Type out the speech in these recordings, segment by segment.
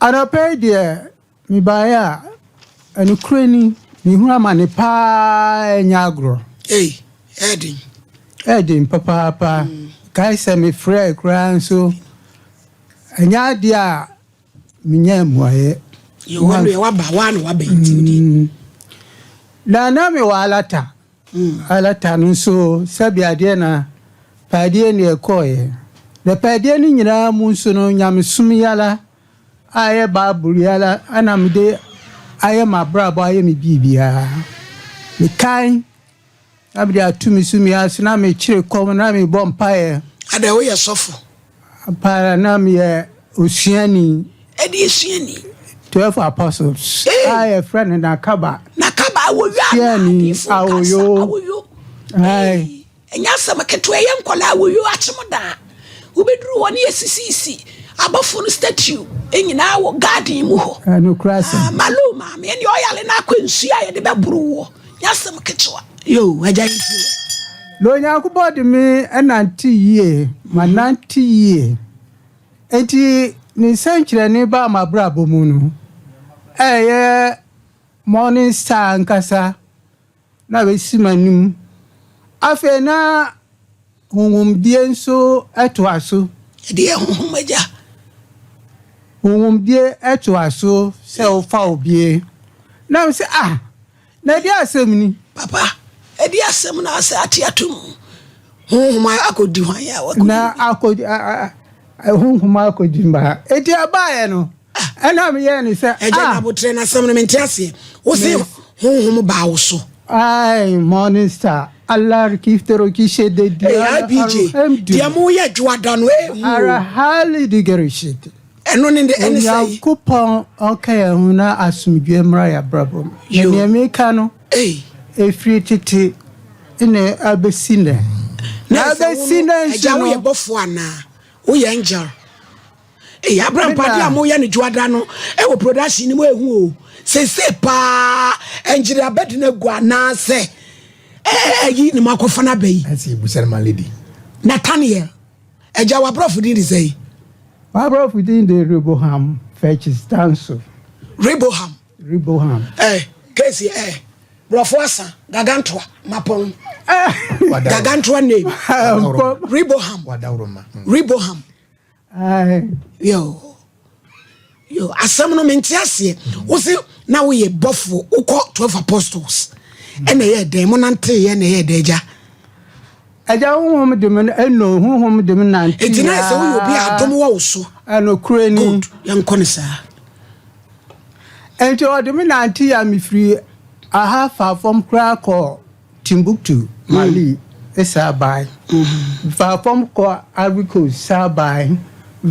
Anɔpa yi deɛ mebaeɛ a, ɛnokorɛ ni, mehunu amane paa ɛnyɛ agorɔ. Ei, ɛyɛ den. Ɛyɛ den papaapa. Kae sɛ mefrɛɛ koraa nso, ɛnyɛ adeɛ a menya mmuaeɛ. Yo, wɔn deɛ waba, waa na waba yi ti di. Na na mewɔ Alata. Alata no nso, sɛbi adeɛ na paadeɛ ne ɛkɔɔeɛ. Na paadeɛ no nyinaa mu nso no, nyamesom yala a ɛyɛ Bible yala ɛna mede ayɛ m'abrabɔ ayɛ me biribiara. Mekan na mede ato me so mi ase na mekyere kɔm na mebɔ mpaeɛ. Ada woyɛ sɔfo. Mpaeɛ na meyɛ osuani. Ɛde esuani. 12 Apostles. Hey! A yɛfrɛ no Nakaba. Nakaba awoyo Suani, ana adiifo kasa awoyo. Awoyo. Aye. Ɛnyɛ asɛm ketewa, ɛyɛ nkɔla awoyo akyem daa. Wobɛduru hɔ ne yɛsisiisi abɔfo no statue nyinaa wɔ garden mu hɔ. Ɛnokora asɛm. Ah, malo maame ɛne ɔyale no akɔ nsuo a yɛde bɛboro woɔ. Nyɛ asɛm ketewa. Yo, agya yi tie. Na Onyankopɔn de me nante yie, manante yie. Enti ne nsɛnkyerɛnne baa m'abrabɔ mu no, ɛyɛ Morning Star ankasa na bɛsi m'anim. Afei na honhomdie nso toa so. Ɛde yɛ honhom, agya. Honhomdie toa so sɛ wofa obie. Na me sɛ, ah, na ɛde asɛm ni. Papa, ɛde asɛm na asɛ ate ato mu. Honhom akɔdi hwan a wakɔdi. Na akɔ honhom akɔdi mba. Enti ɛbaeɛ no, ɛna meyɛɛ ne sɛ, Agya ah, na abotrɛ no asɛm no mente aseɛ. Wo se honhom baa wo so. Ai, Morning Star. Allah kiftero kishe de Hey, IBJ, deɛ moyɛ dwoada no ɛhu o. Arahali digerishit. Ɛno ne de ɛne sɛ yi. Onyankopɔn ɔka yɛn ho na asomdwe mmra yɛ abrabɔ mu. Na Yo. nea meka no, Ei, ɛfiri tete ne abɛsi nnɛ. Na na ɛsɛ wo abɛsi no, nnɛ agya nso woyɛ no, bɔfoɔ anaa? Woyɛ angel? Ei, Abraham Meda. pade a moyɛ no dwoada no ɛwɔ production no mu ɛhu o. Seesei paa engineer abɛde no agu anaasɛ ɛyi ne mo akɔfa no aba yi. Ɛsɛ ebusa no ma lady. Nathaniel. Agya, waborɔfo din de sɛ yi? M'aborɔfo din de Reboham Fetches Danso. Reboham. Reboham. Kesi borɔfo asa gagantoa mapɔn. Wadaworo. Gagantoa name. Mpo- Reboham. Wadaworo ma. Reboham. Ai, Yo. Yo, asɛm no mente aseɛ. Wo se na woyɛ bɔfoɔ, wokɔ 12 Apostles. Ɛna ɛyɛ dɛn? Mo nanteeɛ na ɛyɛ dɛn, agya? Agya, honhom de me ɛno honhom de me nante. Enti na sɛ woyɛ obi a adom wɔ wo so. Ɛnokorɛ ni. Good. Yɛnkɔ ne saa. Enti ɔde me nante a mefiri aha fa fam koraa kɔ Timbuktu, Mali, saa bae. Fa fam kɔ Ivory Coast saa bae.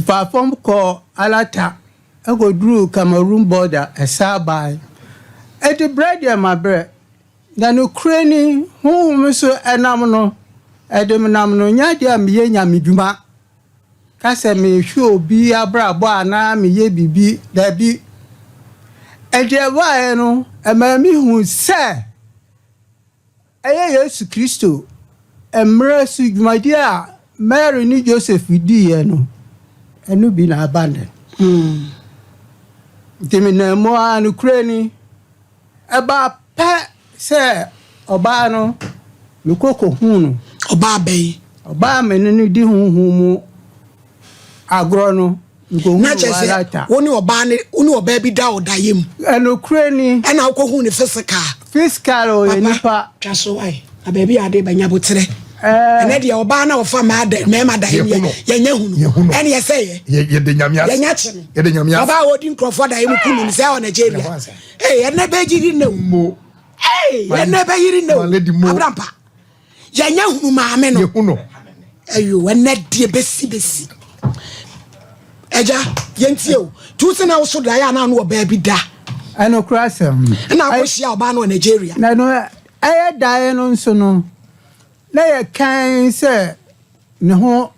Fa fam kɔ Alata ɛkɔduru Cameroon border ɛsaa bae. Enti berɛ deɛ ma berɛ. Na nokorɛ ni, honhom nso ɛnam no, ɛde me nam no nyɛ adeɛ a meyɛ nyamedwuma. Ka sɛ mehwɛ obi abrabɔ anaa meyɛ biribi, daabi. Enti ɛbaeɛ no, ɛmaa mehu sɛ ɛyɛ Yesu Kristo mmerɛ so dwumadie a Mary ne Joseph diiɛ no, ɛno bi na aba nnɛ. Nti menam mu a nokorɛ ni, ɛbaa pɛ sɛ ɔbaa no mekɔ kɔhuu no. Ɔbaa bɛyi? Ɔbaa me ne no di honhom mu agorɔ no, mekɔhuu Na no kyerɛ sɛ Alata. wo ne ɔbaa ne wo ne ɔbaa bi da ɔdayɛ mu. Ɛnokorɛ ni. Ɛna wokɔhuu ne physical. Physical ɔyɛ Papa, nipa. twa so ayi. Na baabi a ade bɛnya boterɛ. Ɛnɛ deɛ ɔbaa na ɔfa mmaa da mmarima da yɛ Yɛhu no. yɛnyɛ hu no. Yɛhu no. Ɛne yɛsɛ yɛ. Yɛde Nyame ase. Yɛnya kye no. Yɛde Nyame ase. Ɔbaa a ɔdi nkurɔfoɔ da yɛ mu kunu no sɛ ɛwɔ Nigeria. Yɛde ase. Ee, ɛnɛ bɛgyiri ne o. Mo. Ee, ɛnɛ bɛyiri ne o. Ma lady mo. Abrampa. Yɛnyɛ hunu maame no. Yɛhu no. Ɛyo, ɛnɛ deɛ bɛsi bɛsi. Ɛgya, yɛntie o. Tu sɛ na woso daeɛ a na ano ɔbaa bi da. Ɛnokorɛ asɛm. Ɛna akɔhyia ɔbaa no wɔ Nigeria. Na no ɛyɛ daeɛ no nso no, na yɛ kan sɛ ne ho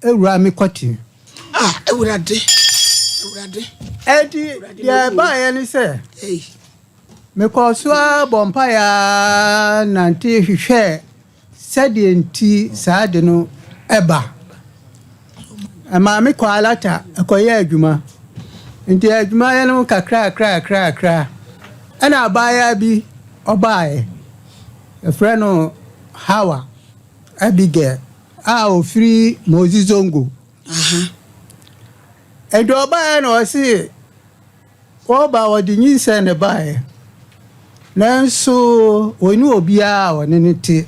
awura me kɔte. Ah, Awurade. Awurade. Enti deɛ ɛbaeɛ ne sɛ, Ei. mekɔɔ so ara bɔ mpaeɛ ara nante hwehwɛɛ sɛdeɛ nti saa de no ɛba. Ɛmaa me kɔ Alata ɛkɔyɛ adwuma. Nti adwumayɛ no kakrakrakrakra ɛna abaayewa bi ɔbaeɛ, yɛfrɛ no Hawa Abigail a ɔfiri Mozi Zongo. Nti ɔbaeɛ na ɔse wɔba wɔde nyinsɛn na ɛbaeɛ, nanso ɔnni obiara a ɔne no te,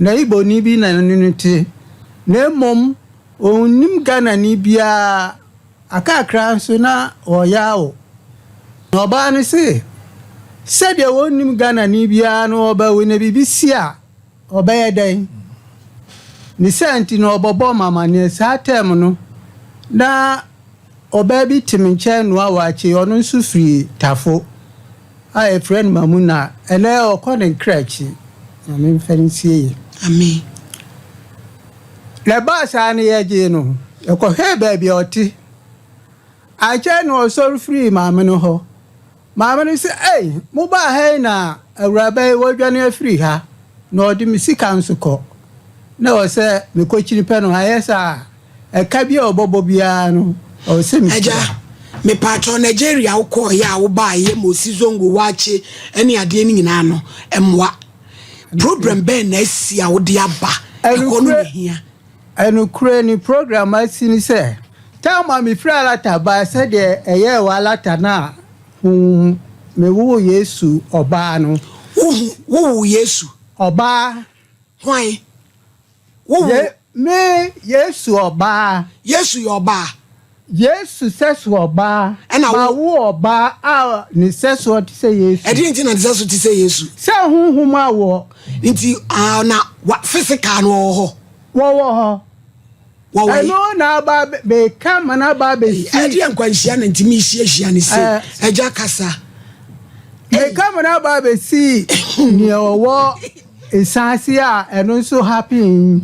na Igboni bi na ɔne no te, na mmom ɔnnim Ghanani biara. Akakra nso na wɔreyaw wo. Na ɔbaa no se, sɛdeɛ wɔnnim Ghanani biara no ɔbɛwo na biribi si a, ɔbɛyɛ dɛn? Ne saa nti no ɔbɔbɔɔ me amaneɛ. Saa term no, na ɔbaa bi te me nkyɛn noa waakye, ɔno nso firi Tafo a yɛfrɛ no Mamuna. Ɛnnɛ ɔkɔ ne nkrakyi. Nyame mfa no nsie yie. Amen. Na ɛbaa saa no, yɛgyee no, yɛkɔhwɛɛ baabi a ɔte. Ankyɛ na ɔsɔre firii maame no hɔ. Maame no se, Ei, mobaa ha yi na awuraba yi wadwane afiri ha, na ɔde me sika nso kɔ. Na ɛwɔ sɛ mekɔkyini pɛ no, anyɛ saa a, ɛka bi a ɔbɛbɔ biara no, ɛwɔ sɛ metua. Agya, mepaakyɛw, Nigeria wokɔɔeɛ a wobaeɛ, Mosi Zongo, waakye ne adeɛ no nyinaa no, ɛmmoa. Program bɛn na asi a wode aba? Ɛhɔ no na hia. Ɛnokorɛ ni, program asi ne sɛ, time a mefiri Alata baeɛ, sɛdeɛ ɛyɛɛ wɔ Alata no a, huu mewoo Yesu ɔbaa no. Wohu, wowoo Yesu? Ɔbaa. Hwan? Wowoo. Ye, me, Yesu ɔbaa. Yesu yɛ ɔbaa. Yesu sɛso ɔbaa. Ɛna wo. Mawo ɔbaa a ne sɛsoɔ te sɛ Yesu. Ɛdeɛn nti na ne sɛso te sɛ Yesu? Sɛ honhom awoɔ. Nti, ah, na wa, physical no ɔwɔ hɔ? Wɔwɔ hɔ. Wɔwɔ he? Ɛno na aba abɛ, meka ma no aba abɛsi. Ɛdeɛn nkwanhyia na nti mehyiahyia no sei? Agya kasa. Meka ma no aba abɛsi nea ɔwɔ nsaase a ɛno nso happen yi.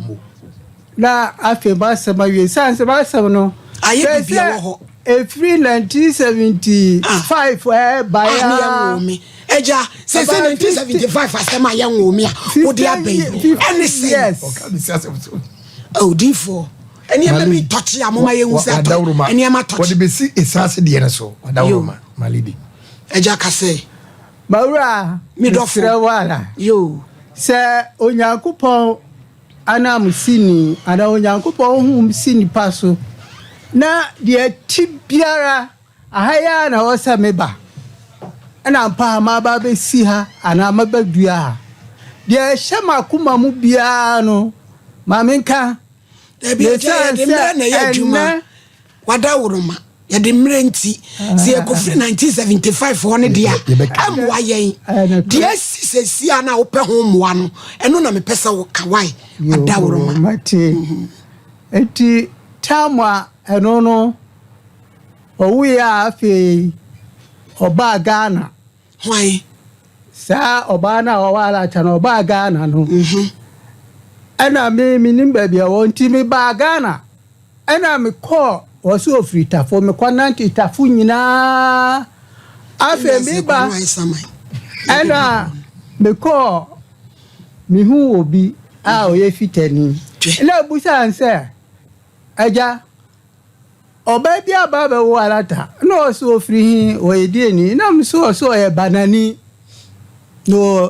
Na afei m'asɛm awie. Sane sɛ m'asɛm no, Ayɛ sɛ biribi sɛ wɔ hɔ. ɛfiri 1975 ɛɛba Ah, ne ya. yɛnwoo me. Agya, sɛ sɛ About 1975 asɛm a yɛnwoo me a wode aba yi, 50 ɛne sɛn? years. Ɔka bɛsi asɛm so. Oh, diifoɔ, nneɛma bi tɔkye a moma yɛhu sɛ atɔ, nneɛma Wɔde tɔkye. bɛsi esaase deɛ no so. Yo. Wadawuruma, my lady. Agya ka sɛ, Mawura, Me dɔfo. mesrɛ wo ara Yo. sɛ Onyankopɔn ananmusini anaa Onyankopɔn honhom si nnipa so, na deɛ ɛte biara, aha yi ara na ɛwɔ sɛ meba, ɛna ampa ara maba abɛsi ha anaa mabɛdua ha. Deɛ ɛhyɛ m'akoma mu biara no, ma menka. Dabi, agya, Ɛsiane yɛde sɛ mmerɛ na ɛyɛ adwuma. ɛnnɛ Wadaworoma, yɛde mmerɛ nti, sɛ yɛkɔfiri 1975 hɔ no deɛ a, ɛmmoa yɛn. Deɛ asi seesei a na wopɛ ho mmoa no, ɛno na mepɛ sɛ woka. Wai, Wadaworoma. Yoo, mate. Nti tam a ɛno no, ɔwuiɛ a afei ɔbaa Ghana. Hwan? Saa ɔbaa no a ɔwɔ Alata no, ɔbaa Ghana no. Ɛna me, menim baabi a ɔwɔ nti mebaa Ghana. Ɛna mekɔɔ, ɔse ɔfiri Tafo, mekɔ nante Tafo nyinaa. Afei meba, ɛna mekɔɔ, mehuu obi a ɔyɛ Fitani. Ɛna obisaa no sɛ, Agya, ɔbaa bi aba abɛwo Alata, na ɔse ɔfiri he, ɔyɛ deɛni? Na me so ɔse ɔyɛ Banani. Na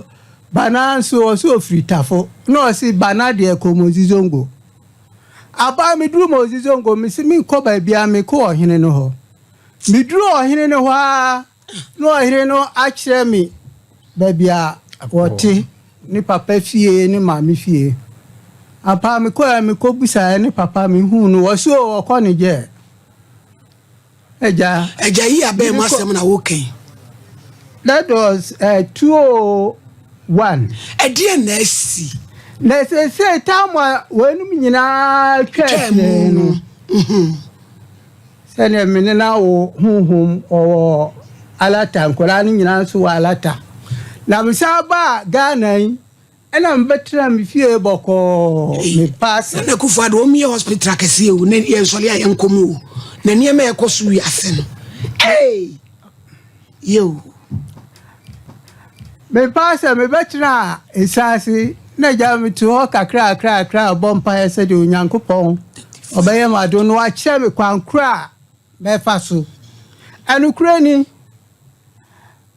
Bana nso ɔse ɔfiri Tafo. Na ɔse Bana deɛ kɔ Mozizongo. Aber a meduruu Moses Zongo, mese menkɔ baabiara, mekɔ ɔhene no hɔ. Meduruu ɔhene no hɔ ara na ɔhene no akyerɛ me baabi a wɔte, ne papa fie ne maame fie. Ampa mekɔɛ mekɔbusaeɛ ne papa mehuu no, wɔse o ɔkɔ ne gyɛɛ. Agya. Agya yi abɛn mu asɛm na woka yi. That was uh, 201. Ɛdeɛ na asi. Na seesei tam a wɔnom nyinaa twa akyire no. Mhm. Sɛdeɛ me ne no awo honhom ɔwɔ alata nkwadaa no nyinaa nso wɔ alata. Na mesan baa Ghana yi. Ɛna mebɛtenaa me fie bɔkɔɔ, me paase. Nana Akufo Addo wɔn yɛ hospital akɛseɛ o na yɛn sɔre a yɛn kɔ mu o na nneɛma ɛkɔ so wiase no ee yɛ o. Me paase mebɛtenaa esaase na gya mete hɔ kakra kakra kakra bɔ mpaeɛ sɛdeɛ Onyankopɔn ɔbɛyɛ m'adom na wakyerɛ me kwan koro a mɛfa so. Ɛnokorɛ ni,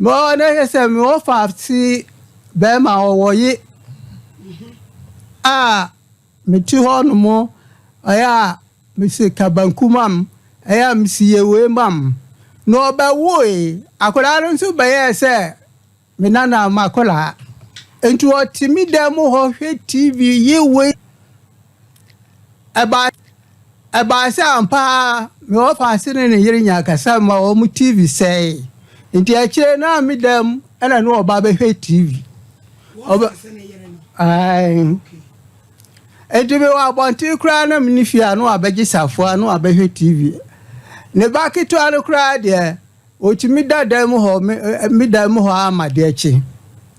mewɔ na yɛ sɛ mewɔ faase bɛrima ɔwɔ ye a mete hɔ nom, ɛyɛ a mesi ka banku mam, ɛyɛ a mesi yɛ wei mam. Na ɔbɛwoe, akwadaa no nso bɛyɛɛ sɛ me nana m'akwadaa. Nti ɔte me dan mu hɔ hwɛ TV yi wei. Ɛbaa sɛ ampa ara me wɔfaase ne ne yere nyaa kasa ma wɔn TV sɛee. Nti akyire na me dan mu ɛna ne ɔba bɛhwɛ TV. Ɔbɛ ae. Nti mewɔ abɔnten koraa na mene fie a na wabɛgye safoa na wabɛhwɛ TV. Ne ba ketewa no koraa deɛ, ɔtumi da dan mu hɔ, me dan mu hɔ ara ma adeɛ kye.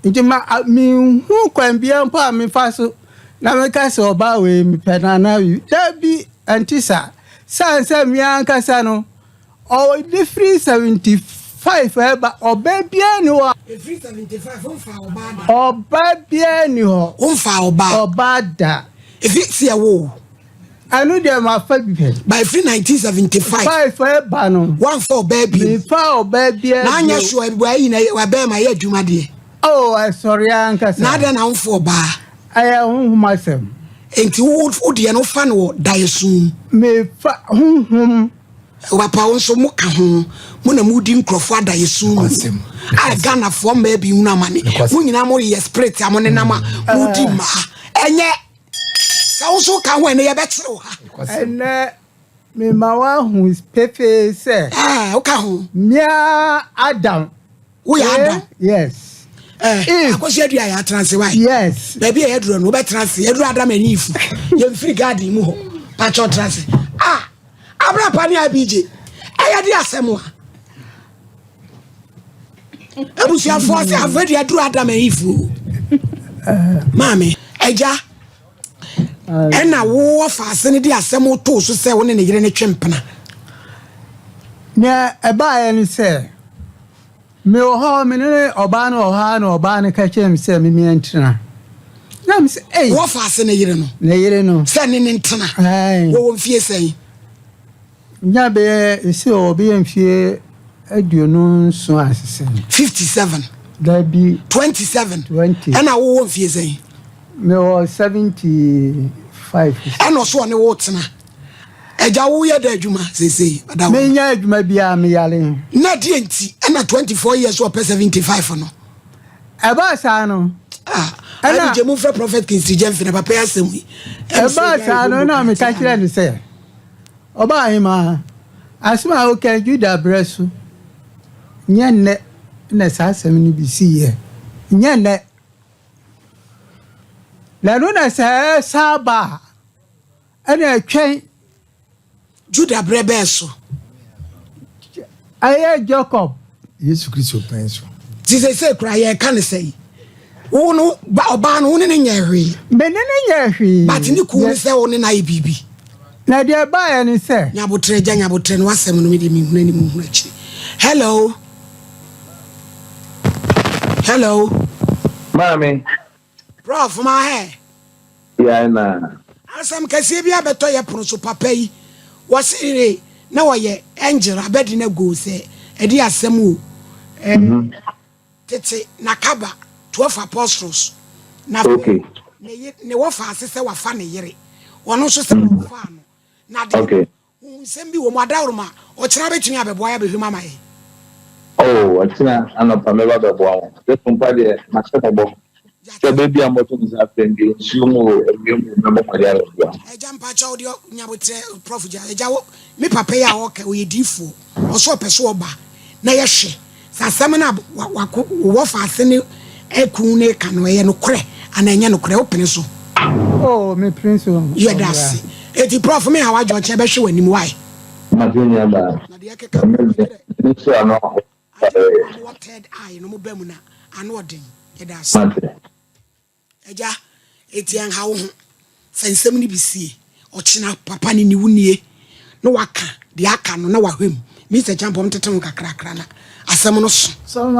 Nti ma menhu kwan biara mpo a mefa so na meka sɛ ɔbaa wei mepɛ no anaa biribi. Dabi, ɛnte saa. Sane sɛ me ankasa no, ɔde firi 75 ɛba, ɔbaa biara ni hɔ. Ɛfiri 75 womfaa ɔbaa da. Ɔbaa biara ni hɔ. Womfaa ɔbaa. Ɔbaa da. Ɛfiri sɛ ɛwoo wo. Ɛno deɛ mafa bi pɛ. Ba ɛfiri 1975. Five ɛba no. Wamfa ɔbaa bio. Mefa ɔbaa biara bio. Na anyɛ sure ɛbi ayi na ɛbɛɛ ma yɛ adwuma deɛ. Oh, ɛsɔre ankasa. Na adɛn na womfa ɔbaa? Ɛyɛ honhom asɛm. Nti wo deɛ no wofa no wɔ daeɛso mu. Mefa honhom. Papa wo nso mo ka ho, mo na mo di nkurɔfoɔ adaeɛso mu. A Ghanafoɔ mmaa bi hunu amane. Mo nyinaa mo yɛ spirit a mo nenam a mo di mmaa. Ɛnyɛ sɛ wo nso ka ho, ɛnɛ yɛbɛkyerɛ wo ha. Ɛnɛ mema woahu pefee sɛ. Ɛɛ, woka ho. Mia Adam. Woyɛ Adam. Yes. Ɛɛ, akɔsi adu a yɛatena ase wae. Yes. Baabi a yɛaduro no wobɛtena ase. Yɛduru Adam ani ifu. Yɛmfiri garden mu hɔ. Pakyɛ ɔtena ase. Ah, Abrapa ne Abigye. Ɛyɛ de asɛm a. Abusuafoɔ sɛ afei de aduru Adam ani ifu. Maame, agya, ɛna wowɔ faase no de asɛm too so sɛ wo ne ne yere no twe mpena. Nea ɛbaeɛ ne sɛ, mewɔ hɔ, me ne ɔbaa no wɔ hɔ a na ɔbaa no ka kyerɛ me sɛ me mmea ntena. Na me sɛ, ei. Wɔ faase ne yere no. Ne yere no. Sɛ ne ne ntena. Wɔwɔ mfie sɛn? Nya bɛyɛ esi wɔ bɛyɛ mfie 27 asese. 57. Dabi. 27. 20. Ɛna wowɔ mfie sɛn? Mewɔ 75. Ɛna ɔso ɔne wo tena. Ɛgya wo yɛ dɛ adwuma seesei? Menya adwuma biara, meyare. Na deɛ nti ɛna 24 years ɔpɛ 75 no? Ɛbaa saa no. Ah, ɛna gye mu fɛ Prophet Kingsley Gyamfi na papa yɛ asɛm yi. Ɛbaa saa no na meka kyerɛ no sɛ, ɔbaa hemaa, asɛm a woka Juda berɛ so, nyɛ nnɛ na saa asɛm no bi siiɛ. Nyɛ nnɛ. Na ɛno na sɛ ɛsa ba a, ɛna ɛtwɛn. Juda berɛ bɛɛ so. Ɛyɛ Jacob. Yesu Kristo pɛn so. Ti sɛ sɛ kura yɛka ne sɛ wo no ba ɔbaa no wo ne ne nyɛ hwee. Me ne ne nyɛ hwee. But ne kuu ne sɛ wo ne no ayɛ biribi. Na deɛ ɛbaeɛ ne sɛ. Nyabotrɛ gya nyabotrɛ no wasɛm no me deɛ menhunu anim nhunu akyiri. Hello. Hello. Maame. Prof ma hɛ. Yɛn na. Asɛm kɛseɛ bi abɛtɔ yɛ pono so. Papa yi wɔse na wɔyɛ angel abɛdi na go sɛ ɛde asɛm o. Tete nakaba 12 apostles na ne wɔfa ase sɛ wafa ne yere, ɔno nso sɛ wɔfaa no na de nsɛm bi wɔ mu adaworoma. Ɔkyena bɛtumi abɛboa yɛ abɛhwɛ mu ama yɛ? Oh, ɔkyena anɔpa mɛba bɛboa wo. Yɛto mpa deɛ mahyɛ mɔbɔ sɛ baabi a mmɔto ne nsa afrɛ bi, nsuo mu o, awia mu, mɛbɔ mmɔde abɛboa. Agya, mpakyɛ wo deɛ nyabotrɛ. Prof gya, agya, wo me papa yi a ɔka ɔyɛ diifoɔ, ɔso ɔpɛ so ɔba na yɛhwɛ sɛ asɛm no a wako wɔ fa ase ne ɛku ne ka no ɛyɛ nokorɛ anaa ɛnyɛ nokorɛ. Wopene so? Oh, me pene so. Yɛda ase. Eti Prof, me ha wadwo, ɔkyɛ bɛhwɛ w'anim wae. Mate, nua baa. Na deɛ ɛkeka ne so ano. Agye wɔ third eye no mo ba mu na ano ɔden. Yɛda ase. Mate. Agya, eti ɛnha wo ho, fa nsɛm no bi sie. Ɔkyena papa ne ne wo nie na waka deɛ aka no na wahwɛ mu. Mr Champɔm tete ho kakrakra na asɛm no so.